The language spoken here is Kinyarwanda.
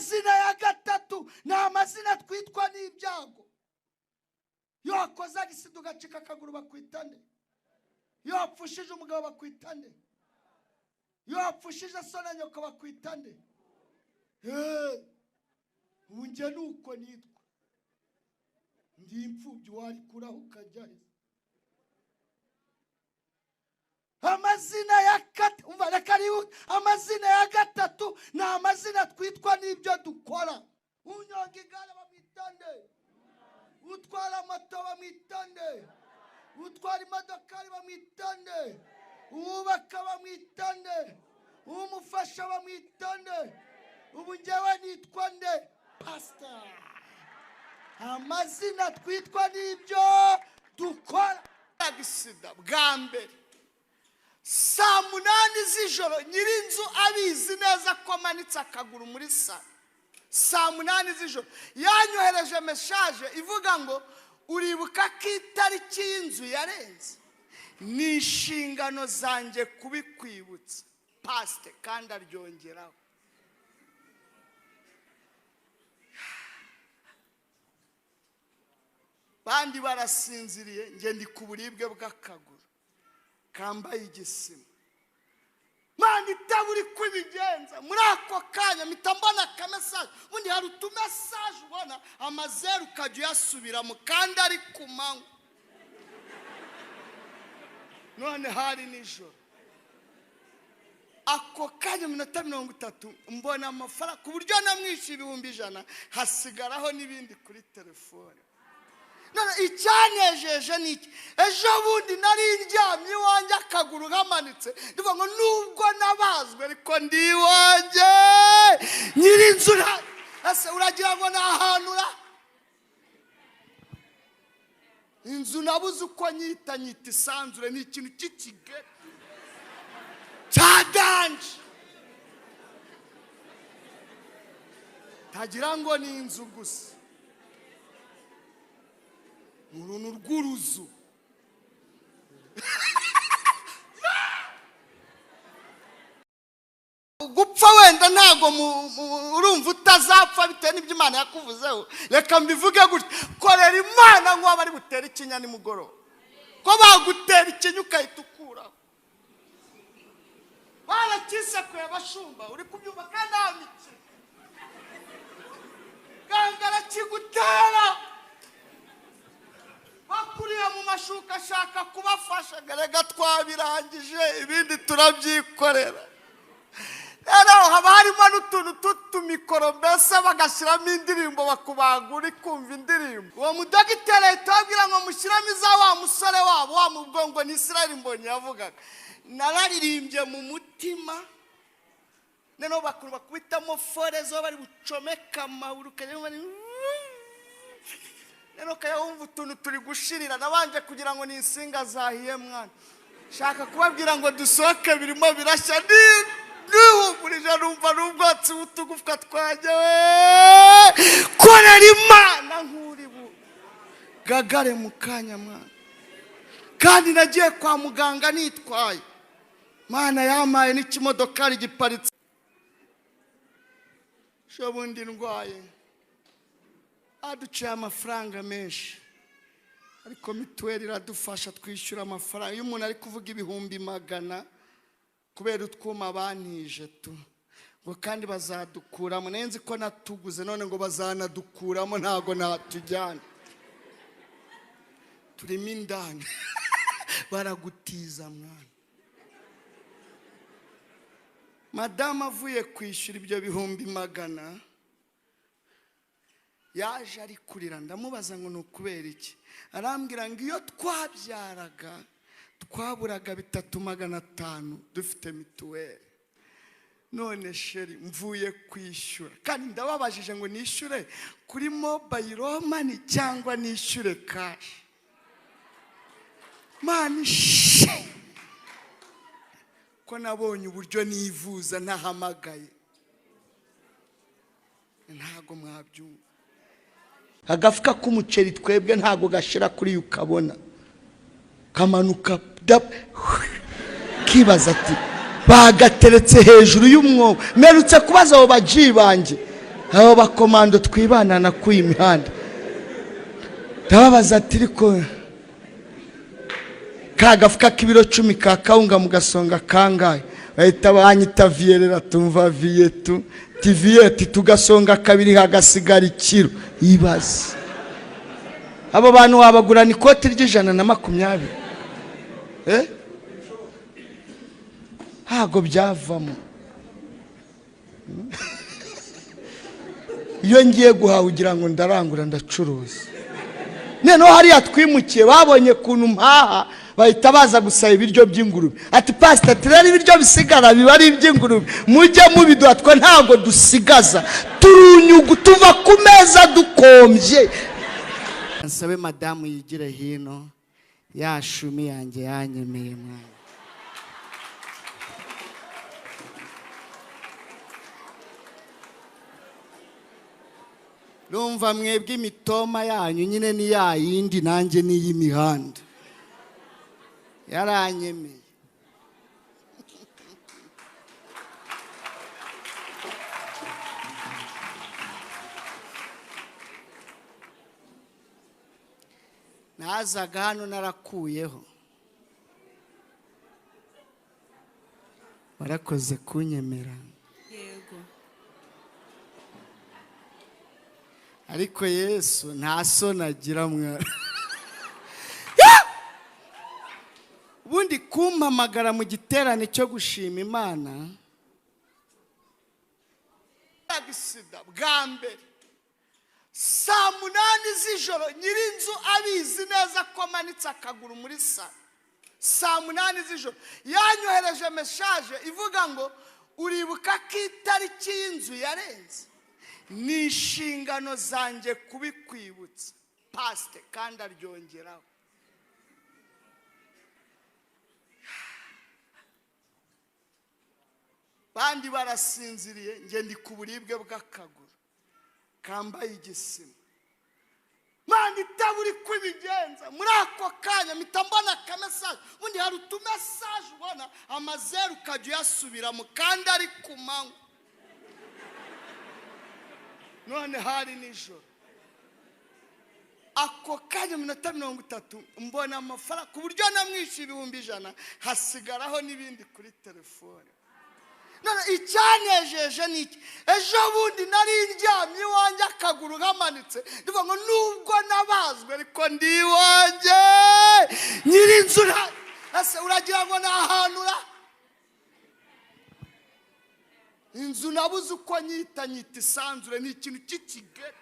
Amazina ya gatatu ni amazina twitwa n'ibyago. Iyo wakoze accident ugacika akaguru, bakwita nde? Iyo wapfushije umugabo, bakwita nde? Iyo wapfushije so na nyoko, bakwita nde? Ubu njye ni uko nitwa, ndi imfubyi. Warikuraho ukajya he? Amazina ya gatatu, umva, reka nihuta. Amazina ya gatatu ni amazina twitwa n'ibyo dukora. Unyonga igare bamwita nde? Utwara moto bamwita nde? Utwara imodokari bamwita nde? Uwubaka bamwita nde? Umufasha bamwita nde? Ubu njyewe nitwa nde? Pasita. Amazina twitwa n'ibyo dukora. Accident bwa mbere saa 8 z'ijoro, nyir'inzu abizi neza ko amanitse akaguru muri salon. Saa 8 z'ijoro yanyohereje message ivuga ngo: "Uribuka ko itariki y'inzu yarenze? Ni inshingano zanjye kubikwibutsa, pasite." Kandi aryongeraho. Bandi barasinziriye, njye ndi ku buribwe bw'akaguru kambaye igisima. Mwana, itabura uko ibigenza, muri ako kanya mpita mbona akamessage. Ubundi hari utumessage ubona amazeru, ukajya uyasubiramo kandi ari ku manywa. None hari nijoro. Ako kanya, minota 30, mbona amafaranga, ku buryo namwishyuye 100,000, hasigaraho n'ibindi kuri telefone. None icyanejeje ni iki? Ejo bundi nari ndyamye iwanjye, akaguru kamanitse, ndivuga ngo nubwo nabazwe ariko ndi iwanjye. Nyir'inzu ese uragira ngo ni ahantu ura inzu? Nabuze uko nyita, nyita isanzure. Ni ikintu cy'ikigari cya danger, tagira ngo ni inzu gusa, ni uruntu rw'uruzu. Gupfa wenda ntabwo urumva utazapfa bitewe n'ibyo Imana yakuvuzeho. Reka mbivuge gutya: korera Imana nk'uwo bari butere ikinya nimugoroba, ko bagutera ikinya ukahita ukuraho. Barakisekuye abashumba, uri kubyumva? Kandi nta mikino, ganga arakigutera bakuriye mu mashuka, ashaka kubafasha. Reka twabirangije, ibindi turabyikorera. Rero haba harimo n'utuntu tw'utumikoro, mbese bagashyiramo indirimbo, bakubaga uri kumva indirimbo. Uwo mudogiteri ahita ababwira ngo mushyiramo iza wa musore wabo wa mubwongo, ni Israel Mbonyi yavugaga. Nararirimbye mu mutima. Noneho bakuru bakubitamo forezo, bari bucomeka amaguru, ukajya wumva noneho ukajya wumva utuntu turi gushirira. Nabanje kugira ngo ni insinga zahiye, mwana. Shaka kubabwira ngo dusohoke, birimo birashya. Nihumurije, numva n'ubwotsi bw'utugufwa twanjye we. Korera Imana nk'uri gagare mu kanya, mwana. Kandi nagiye kwa muganga nitwaye. Mana yamaye n'ikimodokari giparitse. Bundi ndwaye, aduciye amafaranga menshi, ariko mituweli iradufasha, twishyura amafaranga. Iyo umuntu ari kuvuga 100,000 kubera utwuma bantije tu, ngo kandi bazadukuramo. Nzi ko natuguze, none ngo bazanadukuramo. Ntabwo natujyana, turimo indani, baragutiza, mwana. Madamu avuye kwishyura ibyo 100,000, yaje ari kurira. Ndamubaza ngo ni ukubera iki? Arambwira ngo iyo twabyaraga twaburaga 3,500 dufite mituweli. None chéri, mvuye kwishyura, kandi ndababajije ngo nishyure kuri mobile money cyangwa nishyure cash? Mani she, ko nabonye uburyo nivuza ntahamagaye, ntabwo mwabyumva. Agafuka k'umuceri twebwe ntabwo gashira kuri yo, ukabona kamanuka, kibaza ati bagateretse hejuru y'umwobo. Mperutse kubaza abo baji banjye. Abo bakomando twibana na ku imihanda, ndababaza ati ariko ka gafuka k'ibiro 10 ka kawunga mugasonga kangahe? Bahita banyita viyerera, tumva viyetu tiviyeti, tugasonga kabiri hagasigara ikiro. Ibaze abo bantu wabagurana ikoti ry'120? Ntago byavamo. Iyo ngiye guhaha ugira ngo ndarangura ndacuruza. Noneho hariya twimukiye babonye kuntu mpaha, bahita baza gusaba ibiryo by'ingurube. Ati pastor, rero ibiryo bisigara biba ari iby'ingurube, mujye mubiduha, twe ntabwo dusigaza, turunyugu tuva ku meza dukombye. Nsabe madamu yigire hino, ya shumi yanjye yanyemeye mwana. Numva mwebwe imitoma yanyu nyine ni ya yindi, nanjye ni iy'imihanda. Yaranyemeye. Nazaga hano narakuyeho. Warakoze kunyemera. Yego. Ariko Yesu nta soni agira mwana. Ubundi kumpamagara mu giterane cyo gushima Imana, agisida bwa mbere saa 8 z'ijoro, nyirinzu abizi neza ko amanitse akaguru muri salo. Saa 8 z'ijoro yanyohereje message ivuga ngo uribuka ko itariki y'inzu yarenze, ni inshingano zanjye kubikwibutsa pasite, kandi aryongeraho. Bandi barasinziriye, nge ndi ku buribwe bw'akaguru kambaye igisima. Manda itaburi kwibigenza muri ako kanya mpita mbona akamesaje. Ubundi hari utumesaje ubona amazeru ukajya uyasubiramo kandi ari ku manywa, none hari nijoro. Ako kanya minota 30 mbona amafaranga ku buryo namwishyuye 100,000, hasigaraho n'ibindi kuri telefone. None icyanejeje ni iki? Ejo bundi nari ndyamye iwanjye akaguru kamanitse, ndivuga ngo nubwo nabazwe ariko ndi iwanjye nyirinzu. Ese uragira ngo nahanura inzu? Nabuze uko nyita, nyita isanzure, ni ikintu cy'ikigari.